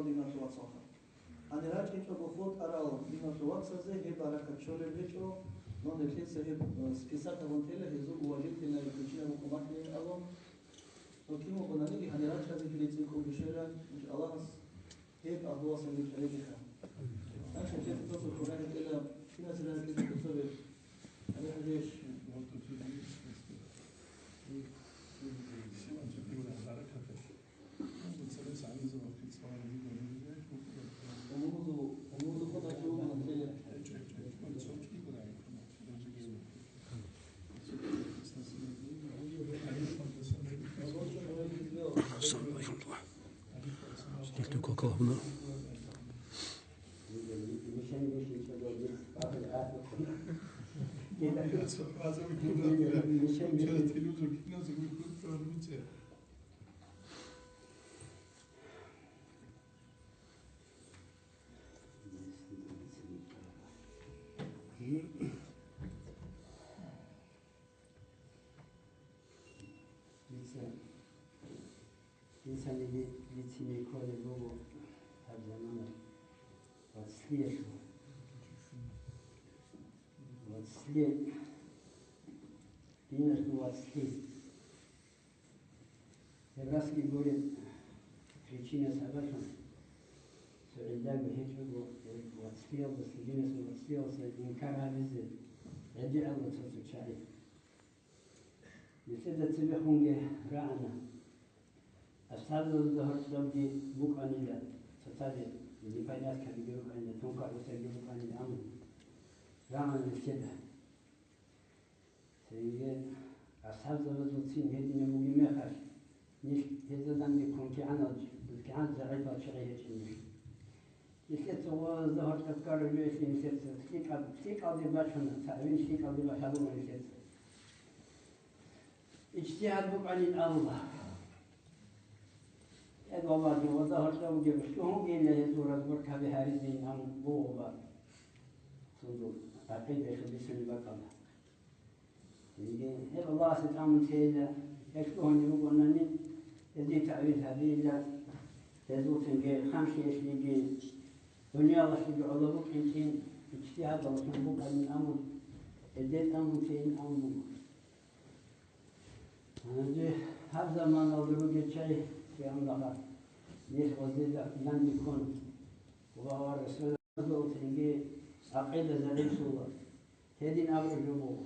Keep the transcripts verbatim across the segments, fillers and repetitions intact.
Диналъул вацалха. Гьанир рачӀинчӀого хутӀарал диналъул вацазе гьеб баракат щолеб гьечӀо, но нилъеца гьеб, э, список гьабун тела гьезул уважительный причина букӀун батилин абун. Но кин вукӀунаниги гьанир рачӀазе гьел рецӀикӀун бищела, иншаллагь, гьеб Аллагьасда гьеб кьереги ха. Гьанже гьеб тосо кколареб тела, киназила гьеб тосо гьеб. Гьанир гьанже Дица, дица бицине кколеб буго гьаб замана вацлъиялъул. Вацлъи, диналъул вацлъи. Гьеб расги гуреб причина сабаблъун, цо гӀиллаго гьечӀого, гьеб вацлъиялдаса, диналъул вацлъиялдаса инкар гьабизе гӀедегӀанго цо-цо чагӀи. Нилъеда цебехунги рагӀана. АсхӀабзабазда гьоркьобги букӀанила, цоцазе непонятка биги рукӀанила, тункагӀусаги букӀанила, амма рагӀана нилъеда. Цинги асхӀабзабазул цин гьединаб бугеб мехалъ, нилъ гьезда данде ккун кигӀанал, кигӀан загӀипал чагӀи гьечӀин нилъ. Нилъеца гъозда гьоркьоб ккараб жоялъе нилъеца лъикӀаб-, лъикӀалде бачуна, тагӀвил лъикӀалде бахъалуна нилъеца. Ижтигьад букӀанин абула. Гьеб валлагьи, гъозда гьоркьоб бугеб лъугьунгейилан гьезул разборкаби гьаризейин абун буго ва цо гӀакъидаялъул бицунеб бакӀалда. Цинги гьеб Аллагьасе тӀамун тейила, гьелъ лъугьунеб бугонани, гьезие таъвил гьабейила, гьезул цинги ханлъиялъеги, дуниялалъеги гӀоло букӀинчӀин, ижтигьадаллъун букӀанин абун, гьелде тӀамун тейин абун буго. Гьанже гьаб заманалда ругел чагӀи кигӀан лагъа, нилъ гъозида данде ккун, Аллагьу ва Расулалъул цинги гӀакъида загӀиплъула. Гьедин абураб жо буго,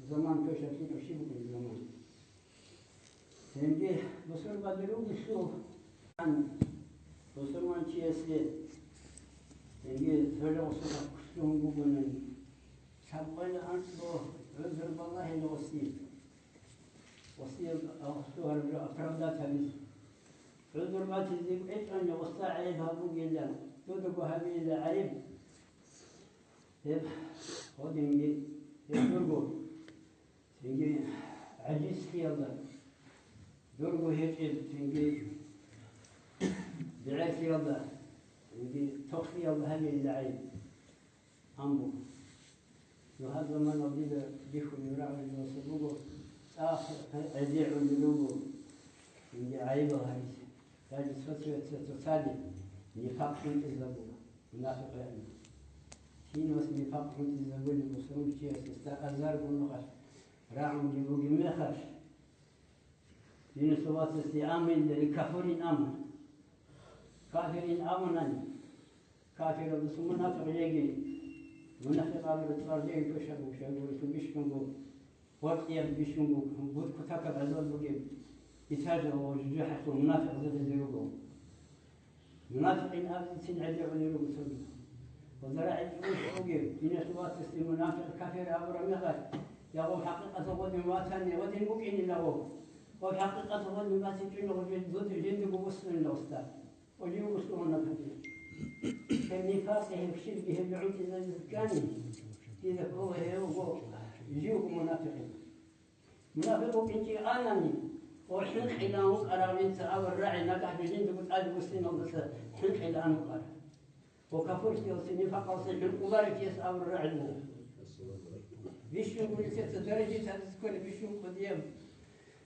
заман квешаб лъикӀаб щиб букӀин заман. Цинги бусурбаби ругелъул, бусурманчиясе цинги цо жо гъосулъа кколъун бугони, лъабкъоялда анцӀго гӀузру балагьила гъосие. Гъосие гъосул гьараб жо оправдать гьабизе. ГӀузру батизе гьечӀони, гъосда гӀайиб гьабугейилан, дудаго гьабейила гӀайиб. Гьеб гьодинги, гьеб дурго, цинги гӀажизлъиялда, дурго гьечӀеб, цинги бегӀерлъиялда, цинги тохлъиялда гьабейила гӀайиб. Амма гьаб заманалда дида бихьулеб рагӀулеб буго, цӀакъ гӀедегӀулел руго, цинги гӀайибал гьабизе. Даже цо-, цо-, цо-, цоцазе нифакъ хӀинкъизабула, мунафикъ гӀадин. Кинас нифакъ хӀинкъизабулеб бусурманчияс, гьесда азар гунагь рагӀунги бугеб мехалъ, диналъул вацасде амин, ликафурин амин. Кафирин аминани. Кафиралдаса мунафикъ жеги, мунафикъ абураб цӀар жеги квешаб бугеб, бищунго, гъоркьияб бищунго, буд кутакаб гӀазаб бугеб, этажалъ ва жужахӀалъул мунафикъзабазе руго. Мунафикъин абицин гӀедегӀулел руго цоги. Гъозда рагӀи чӀугӀулъ бугеб, диналъул вацасде мунафикъ, кафир абураб мехалъ, я гъов хӀакъикъаталда гъодин ватани, гъодин вукӀинила гъов. Гъов хӀакъикъаталда гъодин ватичӀони, гъов жин-, жиндирго бусунила гъосда. Гъов жив бусурманаб гьабила. Гьеб нифакъ, гьеб ширк, гьеб гӀунтӀизабизе ккани, дида ккола гьев вуго живго мунафикъин. Мунафикъ вукӀинчӀев анани, гъов хӀинкъилан вукӀарав, инца абураб рагӀи нагагь жиндирго тӀаде буссиналдаса хӀинкъилан вукӀарав. Гъов капурщиялдаса, нифакъалдаса хӀинкъуларев чияс абураб рагӀи буго. Бищун гурелъеца даражаялъ гьабизе кколеб бищун кӀудияб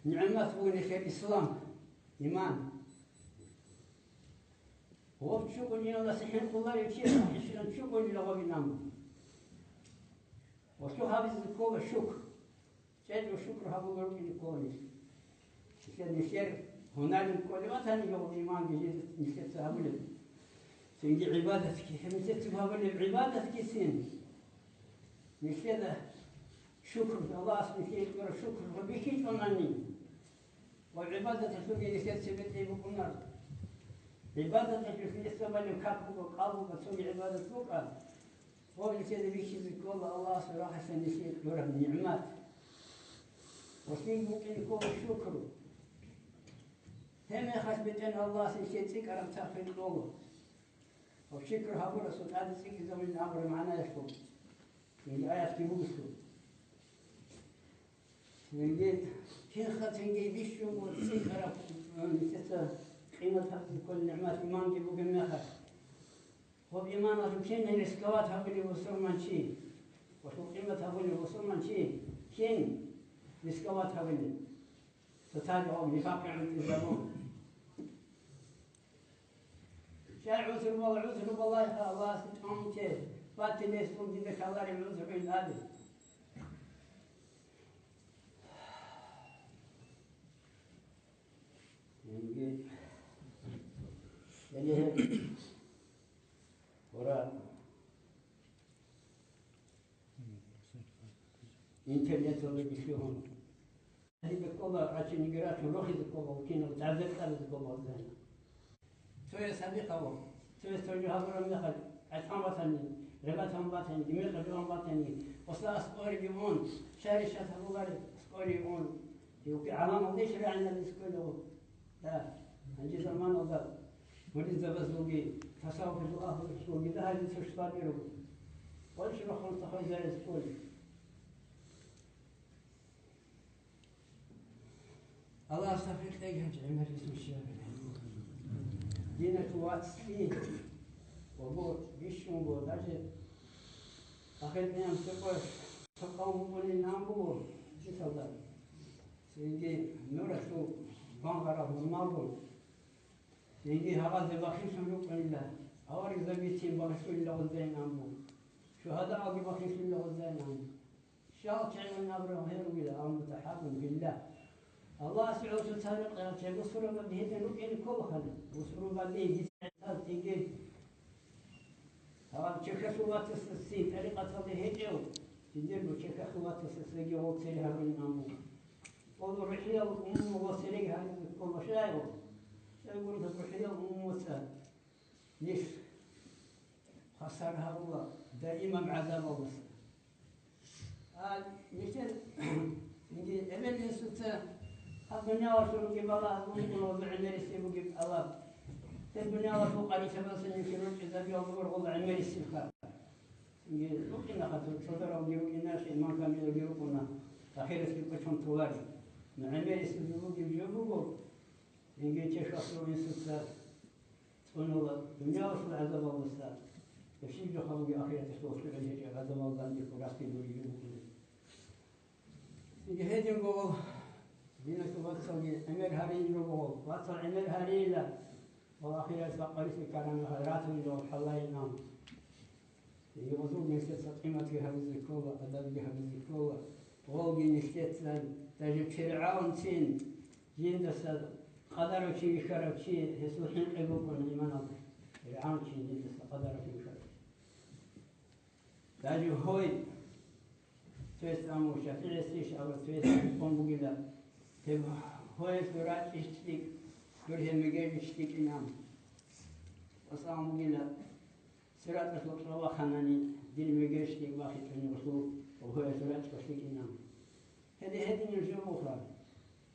нигӀмат буго нилъер ислам, иман. Гъов чӀугӀунилалдаса хӀинкъуларев чи, хӀинкъуларев чӀугӀунилан гъов инан. Гъосул гьабизе ккола шукр. ЧӀечӀо шукр гьабулев рукӀине ккола нилъ. Нилъер, нилъер гьунарин кколев ватани гьев иманги жиндир нилъеца гьабулеб. Цинги гӀибадатги, гьеб нилъеца гьабулеб гӀибадатгицин. Нилъеда шукр, Аллагьас нилъее кьураб шукр бихьичӀонани. Ва гӀибадаталъулги нилъер цебетӀей букӀунар. ГӀибадаталъулъ нилъеца балев как буго, кӀал буго, цоги гӀибадат букӀа. Ва нилъеда бихьизе ккола Аллагьас рахъалъа нилъее кьураб нигӀмат. Ва лъил букӀине ккола шукру. Гьеб мехалъ бетӀер Аллагьас нилъее цӀикӀкӀараб цахӀи кьола. Ва шукр гьабурасул тӀаде цӀикӀкӀизабулин абураб магӀнаялъул. Цинги аятги бугелъул. Цинги, кинха цинги бищунго цӀикӀкӀараб, э, нилъеца къимат гьабизе кколеб нигӀмат иманги бугеб мехалъ. Гьоб иманалъул кин рисковать гьабулев бусурманчи? Гьелъул къимат гьабулев бусурманчи кин рисковать гьабулев? Цоцаги гьоб нифакъги гӀунтӀизабун. Щай гӀузру бала, гӀузру балайха Аллагьасде тӀамун те, батилесун дида кколареб гӀузру ин абе. Цинги, гьеле, гьора, интернеталда бихьун. Гьеб ккола, гьачи нигерачун рохизе ккола, кинаб гӀазаб кьабизе ккола гьезда. Цояс гьабихъав, цояс цо жо гьабураб мехалъ, гӀатӀан батани, гъибатан батани, гьимикъа жугьан батани, гъосда аскӀореги ун, шаришат гьабулареб аскӀореги ун, гьев гӀаламалдеш рагӀиналде кколев. Да, гьанже заманалда муридзабазулги, тасаввуфалъул агьлуялъулги дагьабизе цо щвалги руго. Къойчи рахъун цохӀо изарец кколеб. Аллагьас тавфикъ кьеги гьанже гӀемер рисун щибабилан. Динахъ вацлъи, ва бо бищунго, даже ахир къиямасеб къоялъ цо къавм букӀунин ан буго, мисалда, цинги нуралъул гвангъараб гьурмалгун, цинги гьагъазе бахиллъун рукӀунила, аварагзабицин бахиллъунила гъоздаин ан буго, шугьадаалги бахиллъунила гъоздаин ан буго. Щал чӀегӀун абураб гьел ругила, ал-мутахӀаббун филлагь. Аллагьасе гӀоло цоцазда рекъарал чагӀи бусурбабазда гьедин рукӀине кколаха, бусурбабазда гьезда гӀисал тӀиги. Гьаб чехьалъул вацасда цин тӀарикъаталде гьечӀев, жиндирго чехьалъул вацасда цеги гъол цере гьарулин ан буго. Гъол рухӀиял умумуго цереги гьаризе ккола щайгъу? Щайгурелъул рухӀиял умумуца нилъ хвасар гьарула даимаб гӀазабалдаса. А нилъер, цинги эбел-инсуца гьаб дуниялалъул ругеб балагь гьабун буго гъозул гӀемерисеб бугеб тӀалаб. Гьеб дуниялалъул къарисабаздаса нилъер ручӀизабиялда гуро гъозул гӀемерисебха. Цинги рукӀинаха цо-, цоцаздаги рукӀинаха, иман камилалги рукӀуна, ахирасги кӀочон толари. Ну, гӀемерисеб бугеб жо буго, цинги чехьалъул инсуца цӀунула дуниялалъул гӀазабалдаса, гьеб щиб жоха бугеб ахираталъул гьечӀеб гӀазабалда данде ккун рахъги гурищ букӀунеб. Цинги гьединго, диналъул вацалги, гӀемер гьарин руго, вацал гӀемер гьарила, ва ахират бакъварилъи ккараб мехалъ ратулел хӀалайилан. Гьезул нилъеца къиматги гьабизе ккола, адабги гьабизе ккола. Гъолги нилъеца, даже ФиргӀавнцин, жиндаса къадарав чи вихьарав чи, гьесул хӀинкъи букӀуна иманалда. ФиргӀавнцин жиндаса къадарав чи вихьарав чи. Даже гьой, цояс аму ШафигӀиясейищ абураб цояс къон бугила, гьеб гьоялъул рачӀищ лъикӀ, дур гьеб мегежищ лъикӀин ам. Ва цо ам бугила, СиратӀалъул цӀа ваханани, дир мегеш лъикӀ бахичӀони гъосул гьоялъул рачӀа лъикӀин ам. Гьеле гьединаб жо буха,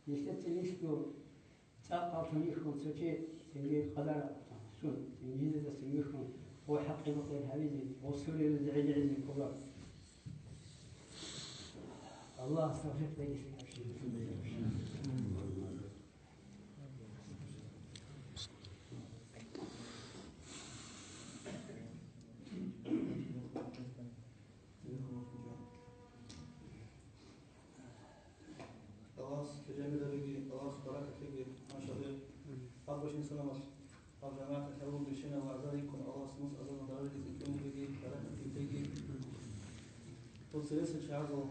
нилъеца нилъго цӀакъ гьаллъун йихьун цо чи, цинги къадар сун, цинги жидедасан йихьун, гъо хӀакъи-батӀил гьавизе, гъо сурилизе гӀелизе ккола. Аллагьас тавфикъ кьеги. Аллагьас жамилабиги, Аллагьас баракат кьеги, машаллагь. Абу шин саламат. Гьаб жамагӀаталъ гьабун бищунаб вагӀза рикӀкӀун, Аллагьас мус азаб даражаги цӀикӀкӀунги, баракат тӀибеги. Дол цересел чагӀазул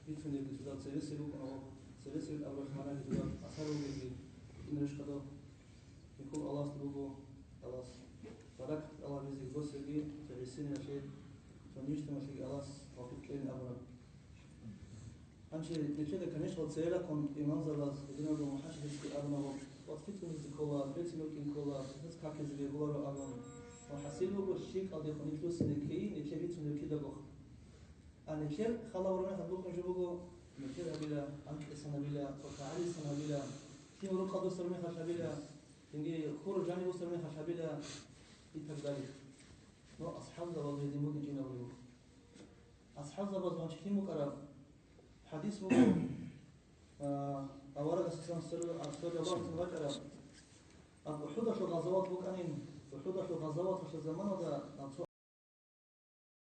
бицунебги цода цересел рукӀун, Аллагь, цересел абурахъ манаги цода асар ругелги, ин рещтӀадал. Никул Аллагьас буго, Аллагьас баракат Аллагь бизе госеги, цо гӀисиналъе, цо нижтамалъеги Аллагьас тавфикъ кьейин абураб. Гьанже нилъеда, конечно, церерахъун имамзабаз, гьединабго мухӀажирзги абунаго, вацлъи цӀунизе ккола, бецин рукӀин ккола, гьез какизе бегьуларо абун. Ва хӀасил буго, лъикӀалдехун нилъ руссине ккейи, нилъер бицунеб кидаго. А нилъер халавураб мехалъ букӀун жо буго, нилъер гьабила, анкьисан гьабила, цо тагӀалисан гьабила, кин рукъалдасараб мехалъ гьабила, цинги хуру жаниб бусараб мехалъ гьабила, и так далее. Но асхӀабзабазул гьедин букӀинчӀин абулеб буго. АсхӀабзабазул гьанже кин букӀараб? ХӀадис буго, а, аварагасдасан сор-, а, сордалъун вачӀараб. АбухӀудалъул гъазават букӀанин, УхӀудалъул гъазаваталъул заманалда, а, цо